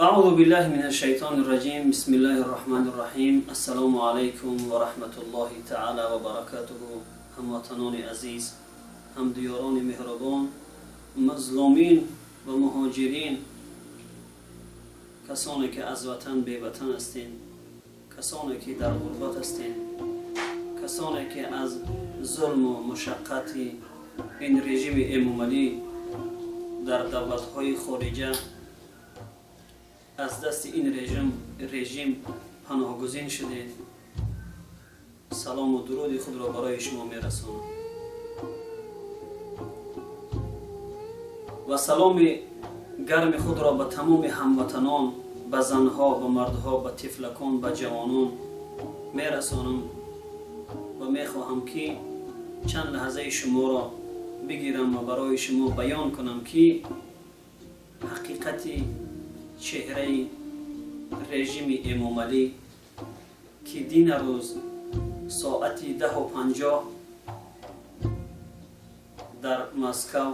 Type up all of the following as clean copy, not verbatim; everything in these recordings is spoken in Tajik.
أعوذ بالله من الشيطان الرجيم، بسم الله الرحمن الرحيم. السلام عليكم ورحمة الله تعالى وبركاته. Ҳамватанони азиз, ҳамдиёрони меҳрубон, мазлумин ва муҳоҷирин, касоне ки аз ватан беватан ҳастен, касоне ки дар ғурбат ҳастен, касоне ки аз зулму мушаққати ин режими Эмомалӣ дар давлатҳои хориҷа аз дасти ин режим паноҳгузин шудед, салому дуруди худро барои шумо мерасонам ва саломи гарми худро ба тамоми ҳамватанон, ба занҳо, ба мардҳо, ба тифлакон, ба ҷавонон мерасонам ва мехоҳам ки чанд лаҳзаи шуморо бигирам ва барои шумо баён кунам, ки ҳақиқати чеҳраи режими Эмомалӣ, ки дина рӯз соати 10:50 дар Москав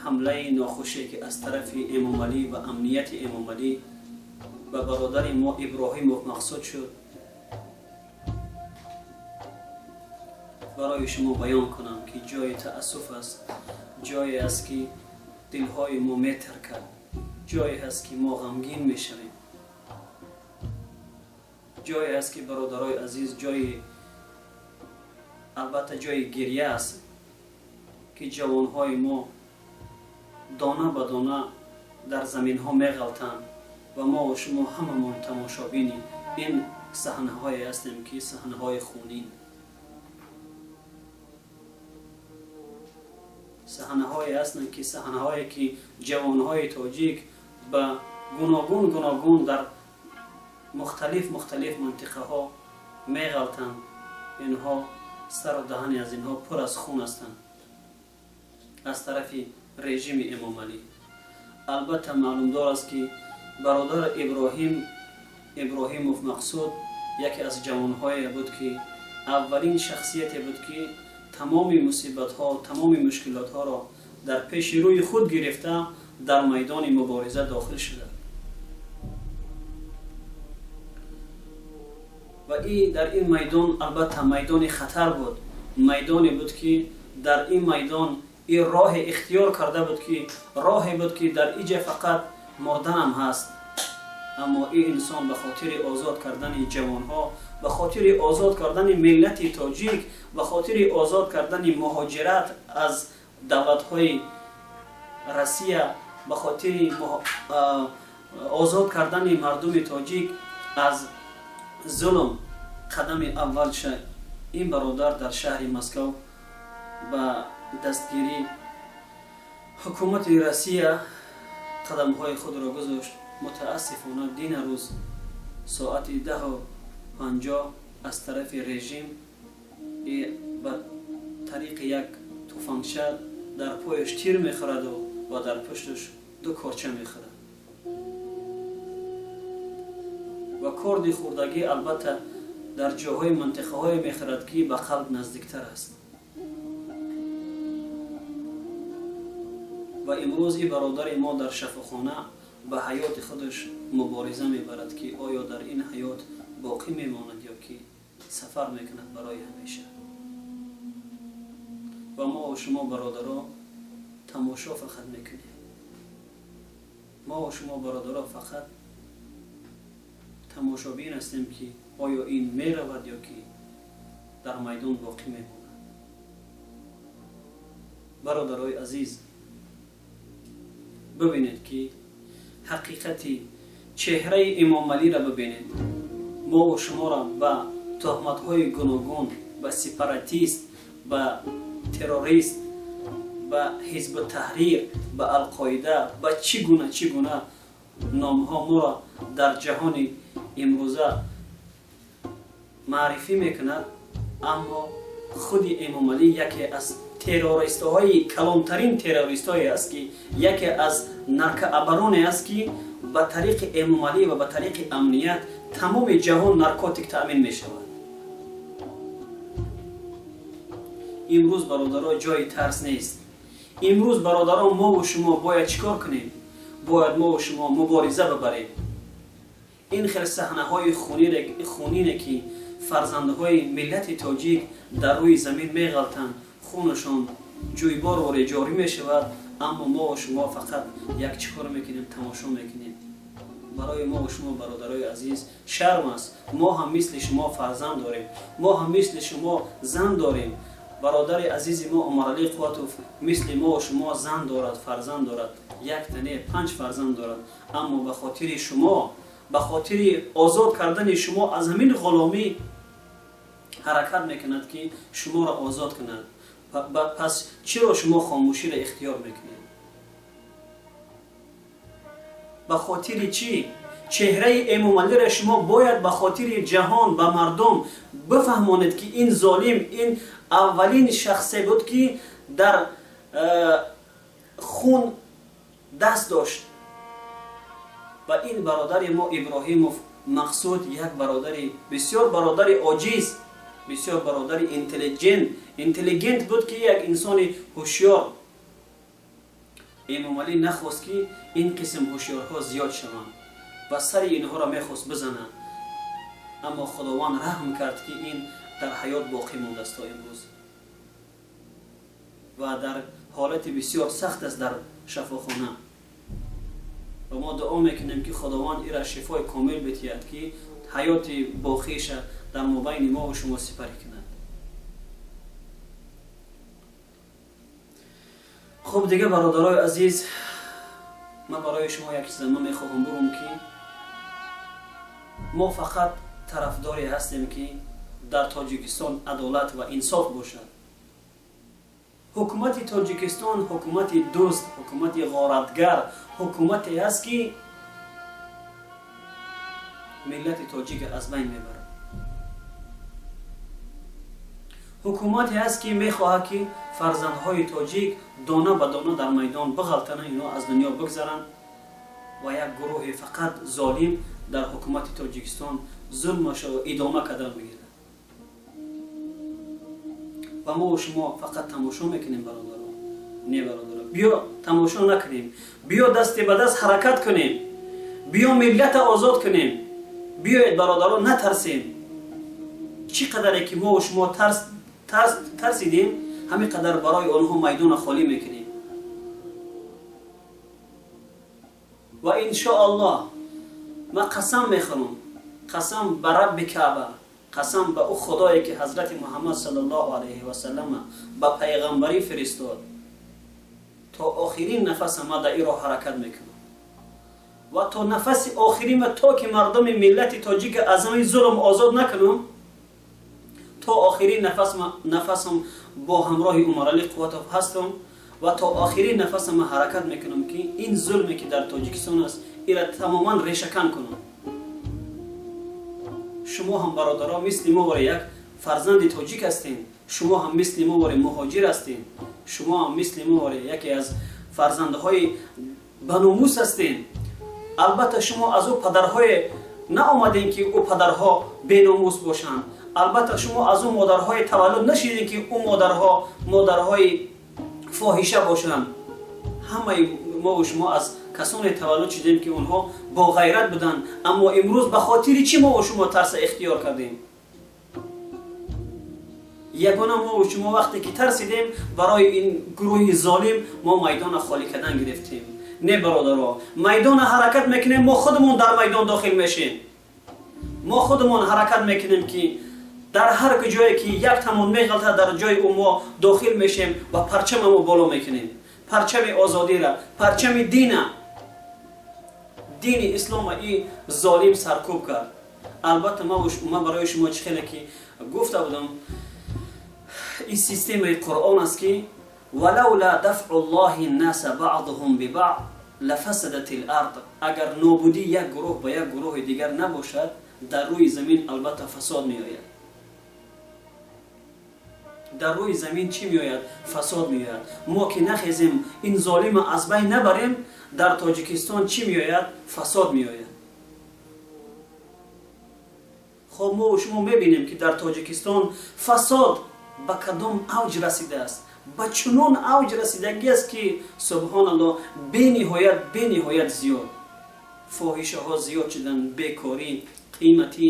ҳамлаи нохуше, ки аз тарафи Эмомалӣ ва амнияти Эмомалӣ ба бародари мо Иброҳимов Мақсуд шуд, барои шумо баён кунам, ки ҷои таассуф аст, ҷое аст, ки дилҳои мо метаркад, ҷое ҳаст, ки мо ғамгин мешавем, ҷое аст, ки, бародарои азиз, ҷои албатта ҷои гирья аст, ки ҷавонҳои мо дона ба дона дар заминҳо меғалтанд ва мо шумо ҳамамон тамошобини ин саҳнаҳое ҳастем, ки саҳнаҳои хунин, саҳнаҳое ҳастанд, ки саҳнаҳое ки ҷавонҳои тоҷик ба гуногун гуногун дар мухталиф мухталиф минтиқаҳо меғалтанд. Инҳо сару даҳани аз инҳо пур аз хун ҳастанд аз тарафи режими Эмомалӣ. Албатта, маълумдор аст, ки бародар Иброҳим Иброҳимов Мақсуд яке аз ҷавонҳое буд, ки аввалин шахсияте буд, ки тамоми мусибатҳо, тамоми мушкилотҳоро дар пеши рӯи худ гирифта, дар майдони мубориза дохил шуда ва и дар ин майдон, албатта, майдони хатар буд, майдоне буд, ки дар ин майдон ин роҳе ихтиёр карда буд, ки роҳе буд, ки дар иҷа фақат мурданам ҳаст. Аммо ин инсон ба хотири озод кардани ҷавонҳо, ба хотири озод кардани миллати тоҷик, ба хотири озод кардани муҳоҷират аз давлатҳои Россия, ба хотири озод кардани мардуми тоҷик аз зулм қадами аввалша ин бародар дар шаҳри Москав ба дастгирии ҳукумати Россия қадамҳои худро гузошт. Мутаассифона, дина рӯз соати 10:50 аз тарафи режим ба тариқи як туфангча дар пояш тир мехӯраду ва дар пушташ ду корча мехӯрад ва корди хӯрдагӣ, албатта, дар ҷоҳои минтиқаҳое мехӯрад, ки ба қалб наздиктар аст. Ва имрӯз и бародари мо дар шафохона ба ҳаёти худаш мубориза мебарад, ки оё дар ин ҳаёт боқӣ мемонад ё ки сафар мекунад барои ҳамеша. Ва мо шумо, бародаро, тамошо фақат мекунем. Мо шумо, бародаро, фақат тамошобин ҳастем, ки оё ин меравад ё ки дар майдон боқӣ мемонад. Бародарои азиз, бибинед, ки ҳақиқати чеҳраи Эмомалиро бибинед. Мову шуморо ба тӯҳматҳои гуногун, ба сепаратист, ба террорист, ба Ҳизбу Таҳрир, ба Алқоида, ба чӣ гуна, чӣ гуна номҳо моро дар ҷаҳони имрӯза маърифӣ мекунад. Аммо худи Эмомалӣ яке аз террористҳои калонтарин террористҳое аст, ки яке аз наркоабароне аст, ки ба тариқи Эмомалӣ ва ба тариқи амният тамоми ҷаҳон наркотик таъмин мешавад. Имрӯз, бародаро, ҷои тарс нест. Имрӯз, бародарон, мову шумо бояд чӣ кор кунем? Бояд мо шумо мубориза бибарем. Ин хел саҳнаҳои хунине, ки фарзандҳои миллати тоҷик дар рӯи замин меғалтанд, хунашон ҷӯйбор воре ҷорӣ мешавад, аммо мо шумо фақат як чӣ кор мекунем? Тамошо мекунем. Барои мо шумо, бародарои азиз, шарм аст. Мо ҳам мисли шумо фарзанд дорем, мо ҳам мисли шумо зан дорем. Бародари азизи мо Умаралӣ Қувватов мисли мо шумо зан дорад, фарзанд дорад, якта не, панҷ фарзанд дорад, аммо ба хотири шумо, ба хотири озод кардани шумо аз ҳамин ғуломӣ ҳаракат мекунад, ки шуморо озод кунад. Пас чиро шумо хомӯширо ихтиёр мекунед? Ба хотири чӣ? Чеҳраи Эмомалиро шумо бояд ба хотири ҷаҳон, ба мардум бифаҳмонед, ки ин золим, ин аввалин шахсе буд, ки дар хун даст дошт. Ва ин бародари мо Иброҳимов Мақсуд, як бародари бисёр, бародари оҷиз, бисёр бародари интеллигент буд, ки як инсони ҳушёр. Эмомалӣ нахост, ки ин қисм ҳушёрҳо зиёд шаванд ва сари инҳоро мехост бизанад, аммо Худованд раҳм кард, ки ин дар ҳаёт боқӣ мондааст то имрӯз ва дар ҳолати бисёр сахт аст дар шафохона. Ва мо дуо мекунем, ки Худованд ира шифои комил битиҳад, ки ҳаёти боқиша дар мобайни мо шумо сипарӣ кунад. Хуб, дига, бародарои азиз, ман барои шумо як чиза ман мехоҳам бигӯм, ки мо фақат тарафдоре ҳастем, ки дар Тоҷикистон адолат ва инсоф бошад. Ҳукумати Тоҷикистон ҳукумати дӯст, ҳукумати ғоратгар, ҳукумате аст, ки миллати тоҷика аз байн мебарад, ҳукумате аст, ки мехоҳад, ки фарзандҳои тоҷик дона ба дона дар майдон биғалтананд, инҳо аз дунё бигзаранд ва як гурӯҳи фақат золим дар ҳукумати Тоҷикистон зулмашо идома кардан бигирад. Ва мо шумо фақат тамошо мекунем. Бародаро, не, бародаро, биё тамошо накунем, биё дасти ба даст ҳаракат кунем, биё миллата озод кунем. Биёед, бародаро, натарсем. Чӣ қадаре ки мо шумо тарсидем, ҳамин қадар барои онҳо майдона холӣ мекунем. Ва иншоаллоҳ, ман қасам мехӯрам, қасам ба Рабби Каъба, қасам ба ӯ Худое, ки ҳазрати Муҳаммад саллаллоҳу алайҳи васаллама ба пайғамбарӣ фиристод, то охирин нафаса ман дар ин роҳ ҳаракат мекунам ва то нафаси охирима, то ки мардуми миллати тоҷика аз ҳамин зулм озод накунам, то охирин нафасам бо ҳамроҳи Умаралӣ Қувватов ҳастам ва то охирин нафасам ман ҳаракат мекунам, ки ин зулме, ки дар Тоҷикистон аст, ира тамоман решакан кунам. Шумо ҳам, бародаро, мисли мо вори як фарзанди тоҷик ҳастем, шумо ҳам мисли мо вори муҳоҷир ҳастем, шумо ҳам мисли мо вори яке аз фарзандҳои баномус ҳастем. Албатта, шумо аз ӯ падарҳое наомадем, ки ӯ падарҳо беномус бошанд. Албатта, шумо аз ӯ модарҳое таваллуд нашидем, ки ӯ модарҳо модарҳои фоҳиша бошанд. Ҳамаи мову шумо аз касоне таваллуд шудем, ки онҳо бо ғайрат буданд. Аммо имрӯз ба хотири чӣ мову шумо тарса ихтиёр кардем? Ягона мову шумо вақте ки тарсидем, барои ин гурӯҳи золим мо майдона холӣ кардан гирифтем. Не, бародаро, майдона ҳаракат мекунем, мо худамон дар майдон дохил мешем, мо худамон ҳаракат мекунем, ки дар ҳар ҷое ки як тамон меғалтад, дар ҷои ӯ мо дохил мешем ва парчамамо боло мекунем, парчами озодира, парчами дина. Дини ислома и золим саркӯб кард. Албатта, ман барои шумо чӣ хеле ки гуфта будам, ин системаи Қуръон аст, ки валаула дафъу ллоҳи ннаса баъдуҳум бибаъд лафасадат лард. Агар нобудӣ як гурӯҳ ба як гурӯҳи дигар набошад, дар рӯи замин албатта фасод меояд. Дар рӯи замин чӣ меояд? Фасод меояд. Мо ки нахезем, ин золима аз байн набарем, дар Тоҷикистон чӣ меояд? Фасод меояд. Хоб, мо шумо мебинем, ки дар Тоҷикистон фасод ба кадом авҷ расидааст. Ба чунон авҷ расидагӣ аст, ки субҳоналлоҳ, бениҳоят, бениҳоят зиёд фоҳишаҳо зиёд шуданд, бекорӣ, қиматӣ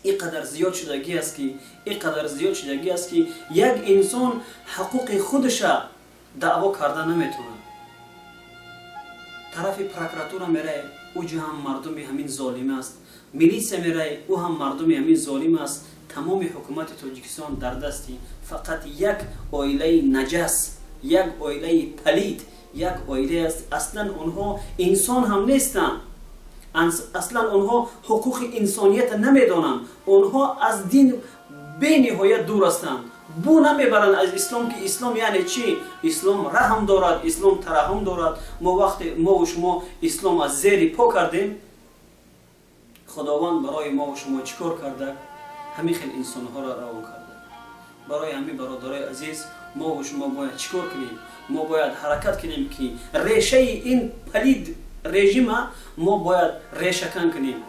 ин қадар зиёд шудагӣ аст, ки ин қадар зиёд шудагӣ аст, ки як инсон ҳуқуқи худаша даъво карда наметавонад. Тарафи прокуратура мерай, уҷа ҳам мардуми ҳамин золим аст, милитсия мерай, ӯ ҳам мардуми ҳамин золим аст. Тамоми ҳукумати Тоҷикистон дар дасти фақат як оилаи наҷас, як оилаи палид, як оилае аст. Аслан онҳо инсон ҳам нестанд, аслан онҳо ҳуқуқи инсонията намедонанд, онҳо аз дин бениҳоят дур ҳастанд, бу намебаранд аз ислом, ки ислом яъне чӣ? Ислом раҳм дорад, ислом тараҳум дорад. Мо вақте мову шумо ислом аз зери по кардем, Худованд барои мову шумо чӣ кор карда? Ҳамин хел инсонҳоро равон карда. Барои ҳамин, бародарои азиз, мову шумо бояд чӣ кор кунем? Мо бояд ҳаракат кунем, ки решаи ин палид режима мо бояд решакан кунем.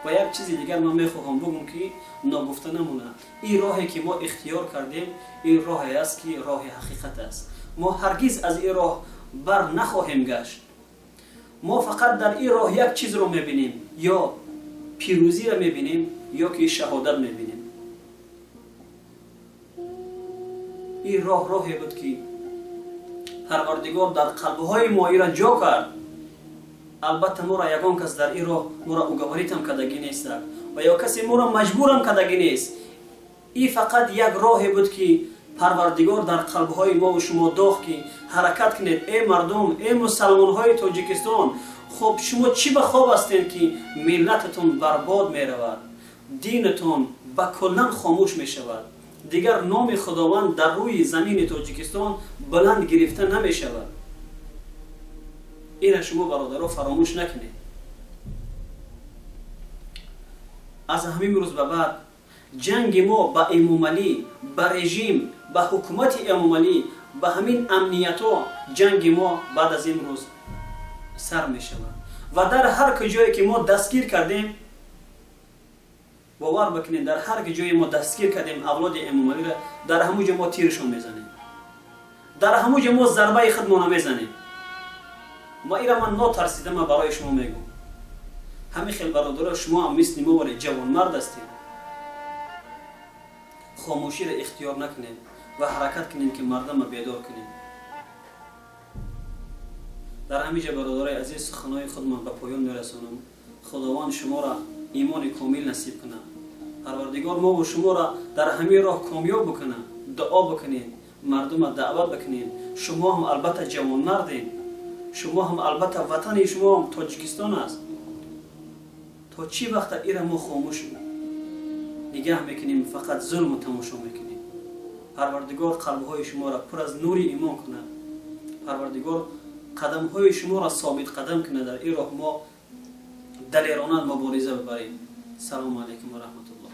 Ва як чизи дигар ман мехоҳам бугум, ки ногуфта намонад. Ин роҳе, ки мо ихтиёр кардем, ин роҳе аст, ки роҳи ҳақиқат аст. Мо ҳаргиз аз ин роҳ бар нахоҳем гашт. Мо фақат дар ин роҳ як чизро мебинем: ё пирӯзиро мебинем, ё ки шаҳодат мебинем. Ин роҳ роҳе буд, ки Парвардигор дар қалбҳои мо ира ҷо кард. Албатта, моро ягон кас дар ин роҳ моро уговорить ам кардагӣ нестак ва ё касе моро маҷбурам кардагӣ нест. Ин фақат як роҳе буд, ки Парвардигор дар қалбҳои мову шумо доғ, ки ҳаракат кунед, э мардум, э мусалмонҳои Тоҷикистон. Хуб, шумо чӣ ба хоб ҳастед, ки миллататон барбод меравад, динатон ба куллан хомӯш мешавад, дигар номи Худованд дар рӯи замини Тоҷикистон баланд гирифта намешавад? Ина шумо, бародаро, фаромӯш накунед. Аз ҳамин рӯз ба баъд ҷанги мо ба Эмомалӣ, ба режим, ба ҳукумати Эмомалӣ, ба ҳамин амниятҳо, ҷанги мо баъд аз имрӯз сар мешавад. Ва дар ҳар куҷое ки мо дастгир кардем, бовар бикунед, дар ҳар ҷое мо дастгир кардем авлоди Эмомалиро, дар ҳамун ҷо мо тиршон мезанем, дар ҳамун ҷо мо зарбаи худмона мезанем. Ма ира ман нотарсида ма барои шумо мегӯм. Ҳамин хел, бародаро, шумо ҳам мисли мо вале ҷавонмард ҳастед, хомӯширо ихтиёр накунед ва ҳаракат кунем, ки мардама бедор кунем. Дар ҳамин ҷо, бародарои азиз, суханҳои худман ба поён мерасонам. Худованд шуморо имони комил насиб кунад, Парвардигор мову шуморо дар ҳамин роҳ комёб бикунад. Дуо бикунед, мардума даъват бикунед. Шумо ҳам албатта ҷавонмардед, шумо ҳам албатта ватани шумо ҳам Тоҷикистон аст. То чӣ вақта ира мо хомӯш нигаҳ мекунем, фақат зулму тамошо мекунем? Парвардигор қалбҳои шуморо пур аз нури имон кунад, Парвардигор қадамҳои шуморо собитқадам кунад. Дар ин роҳ мо далерона мубориза бибарем. Салому алайкум ва раҳматуллоҳ.